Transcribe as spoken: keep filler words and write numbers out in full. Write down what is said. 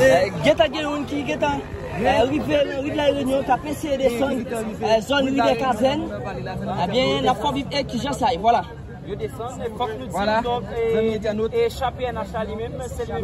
Eh, gentan gen youn ki gentan, eh, rive nan ri de la Réunion, k ap eseye desann, eh, zòn ri de Kazèn. Ebyen, n ap fè w viv e kijan sa ye, vwala. Yo desann, e fòk nou di, donk, e, e chapi N H la li menm, se li menm.